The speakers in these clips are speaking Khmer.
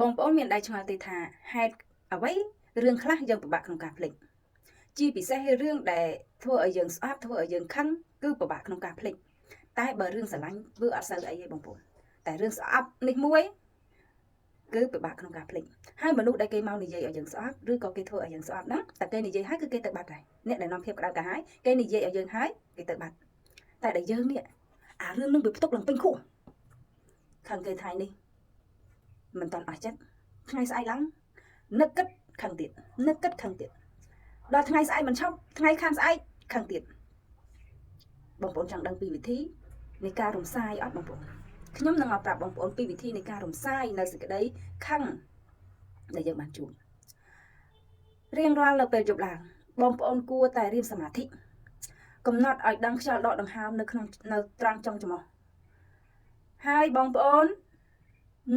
បងប្អូនមានដែរឆ្ងល់ទេថាហេតុអ្វីរឿងខ្លះយើងពិបាកក្នុងការភ្លេចជាពិសេសរឿងដែលធ្វើឲ្យយើងស្អប់ធ្វើឲ្យយើងខឹងគឺពិបាកក្នុងការភ្លេចតែបើរឿងស្រឡាញ់ធ្វើអត់សូវអីទេបងប្អូនតែរឿងស្អប់នេះមួយគឺពិបាកក្នុងការភ្លេចហើយមនុស្សដែលគេមកនិយាយឲ្យយើងស្អប់ឬក៏គេធ្វើឲ្យយើងស្អប់ហ្នឹងតែគេនិយាយហើយគឺគេទៅបាត់ហើយអ្នកដែលនាំភាពក្តៅក្រហាយគេនិយាយឲ្យយើងហើយគេទៅបាត់តែដែលយើងនេះអារឿងនឹងវាផ្ទុកឡើងពេញខួរខឹងគេថ្ងៃនេះមិនតាន់អស់ចិត្តថ្ងៃស្អែកឡើងនឹកគិតខឹងទៀតនឹកគិតខឹងទៀតដល់ថ្ងៃស្អែកមិនឈប់ថ្ងៃខានស្អែកខឹងទៀតបងប្អូនចង់ដឹងពីវិធីនៃការរំសាយអត់បងប្អូនខ្ញុំនឹងមកប្រាប់បងប្អូនពីវិធីនៃការរំសាយនៅសេចក្តីខឹងដែលយើងបានជួបរៀងរាល់នៅពេលយប់ឡើងបងប្អូនគួរតែរៀនសមាធិកំណត់ឲ្យដឹងខ្យល់ដកដង្ហើមនៅក្នុងនៅត្រង់ចុងច្រមុះហើយបងប្អូន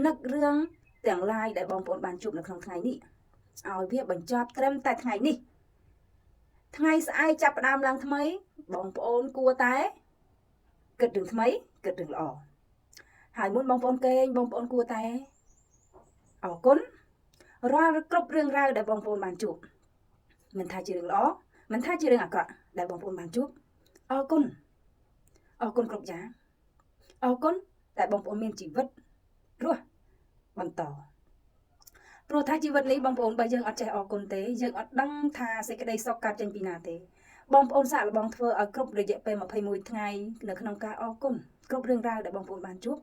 នឹករឿងទាំងឡាយដែលបងប្អូនបានជួបនៅក្នុងថ្ងៃនេះឲ្យវាបញ្ចប់ត្រឹមតែថ្ងៃនេះថ្ងៃស្អែកចាប់ផ្ដើមឡើងថ្មីបងប្អូនគួរតែគិតរឿងថ្មីគិតរឿងល្អហើយមុនបងប្អូនគេងបងប្អូនគួរតែអរគុណរាល់គ្រប់រឿងរ៉ាវដែលបងប្អូនបានជួបមិនថាជារឿងល្អមិនថាជារឿងអាក្រក់ដែលបងប្អូនបានជួបអរគុណអរគុណគ្រប់យ៉ាងអរគុណតែបងប្អូនមានជីវិតរស់បន្តព្រោះថាជីវិតនេះបងប្អូនបើយើងអត់ចេះអរគុណទេយើងអត់ដឹងថាសេចក្តីសុខកើតចេញពីណាទេបងប្អូនសាកល្បងធ្វើឲ្យគ្រប់រយៈពេល21ថ្ងៃនៅក្នុងការអរគុណគ្រប់រឿងរ៉ាវដែលបងប្អូនបានជួប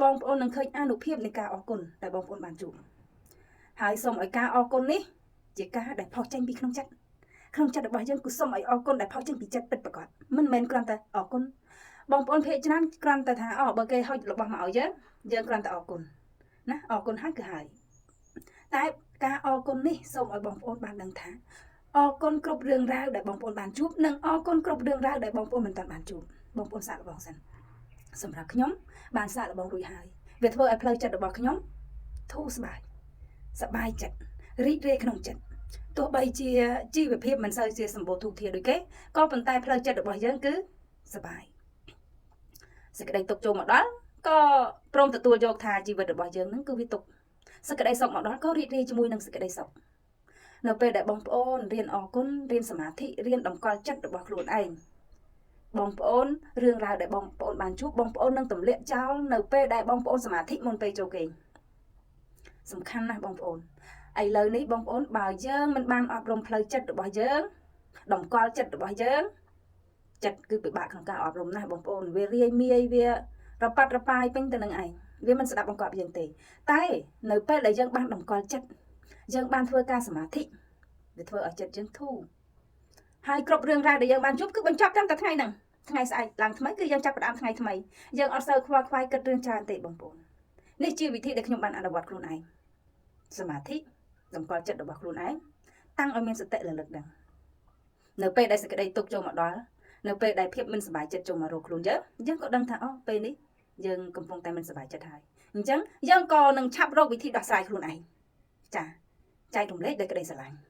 បងប្អូននឹងឃើញអានុភាពនៃការអរគុណដែលបងប្អូនបានជួបហើយសូមឲ្យការអរគុណនេះជាការដែលផុសចេញពីក្នុងចិត្តក្នុងចិត្តរបស់យើងគឺសូមឲ្យអរគុណដែលផុសចេញពីចិត្តពិតប្រាកដមិនមែនគ្រាន់តែអរគុណបងប្អូនភាគច្រើនគ្រាន់តែថាអូបើគេហុចរបស់មកឲ្យយើងយើងគ្រាន់តែអរគុណណាអរគុណហើយគឺហើយតែការអរគុណនេះសូមឲ្យបងប្អូនបានដឹងថាអរគុណគ្រប់រឿងរ៉ាវដែលបងប្អូនបានជួបនិងអរគុណគ្រប់រឿងរ៉ាវដែលបងប្អូនមិនទាន់បានជួបបងប្អូនសាកល្បងសិនសម្រាប់ខ្ញុំបានសាកល្បងរួចហើយវាធ្វើឲ្យផ្លូវចិត្តរបស់ខ្ញុំធូរស្បើយសប្បាយចិត្តរីករាយក្នុងចិត្តទោះបីជាជីវភាពមិនសូវជាសម្បូរធូរធារដូចគេក៏ប៉ុន្តែផ្លូវចិត្តរបស់យើងគឺសប្បាយសេចក្តីទុក្ខចូលមកដល់ក៏ព្រមទទួលយកថាជីវិតរបស់យើងនឹងគឺវាទុក្ខសេចក្តីសុខមកដល់ក៏រីករាយជាមួយនឹងសេចក្តីសុខនៅពេលដែលបងប្អូនរៀនអរគុណរៀនសមាធិរៀនតម្កល់ចិត្តរបស់ខ្លួនឯងបងប្អូនរឿងរ៉ាវដែលបងប្អូនបានជួបបងប្អូននឹងទម្លាក់ចោលនៅពេលដែលបងប្អូនសមាធិមុនពេលចូលគេងសំខាន់ណាស់បងប្អូនឥឡូវនេះបងប្អូនបើយើងមិនបានអប់រំផ្លូវចិត្តរបស់យើងតម្កល់ចិត្តរបស់យើងចិត្តគឺពិបាកក្នុងការអប់រំណាស់បងប្អូនវារាយមាយវារប៉ាត់រប៉ាយពេញទៅនឹងឯងវាមិនស្ដាប់បង្គាប់យើងទេតែនៅពេលដែលយើងបានតម្កល់ចិត្តយើងបានធ្វើការសមាធិវាធ្វើឲ្យចិត្តយើងធូរហើយគ្រប់រឿងរ៉ាវដែលយើងបានជួបគឺបញ្ចប់ត្រឹមតែថ្ងៃហ្នឹងថ្ងៃស្អែកឡើងថ្មីគឺយើងចាប់ផ្ដើមថ្ងៃថ្មីយើងអត់សូវខ្វល់ខ្វាយគិតរឿងច្រើនទេបងប្អូននេះជាវិធីដែលខ្ញុំបានអនុវត្តខ្លួនឯងសមាធិតម្កល់ចិត្តរបស់ខ្លួនឯងតាំងឲ្យមានសតិរលឹកដឹងនៅពេលដែលសេចក្តីទុក្ខចូលមកដល់នៅពេលដែលភាពមិនសប្បាយចិត្តចូលមករកខ្លួនយើងយើងក៏ដឹងថាអូពេលនេះយើងកំពុងតែមិនសប្បាយចិត្តហើយអញ្ចឹងយើងក៏នឹងឆាប់រកវិធីដោះស្រាយខ្លួនឯងចាចែករំលែកដោយក្តីស្រឡាញ់។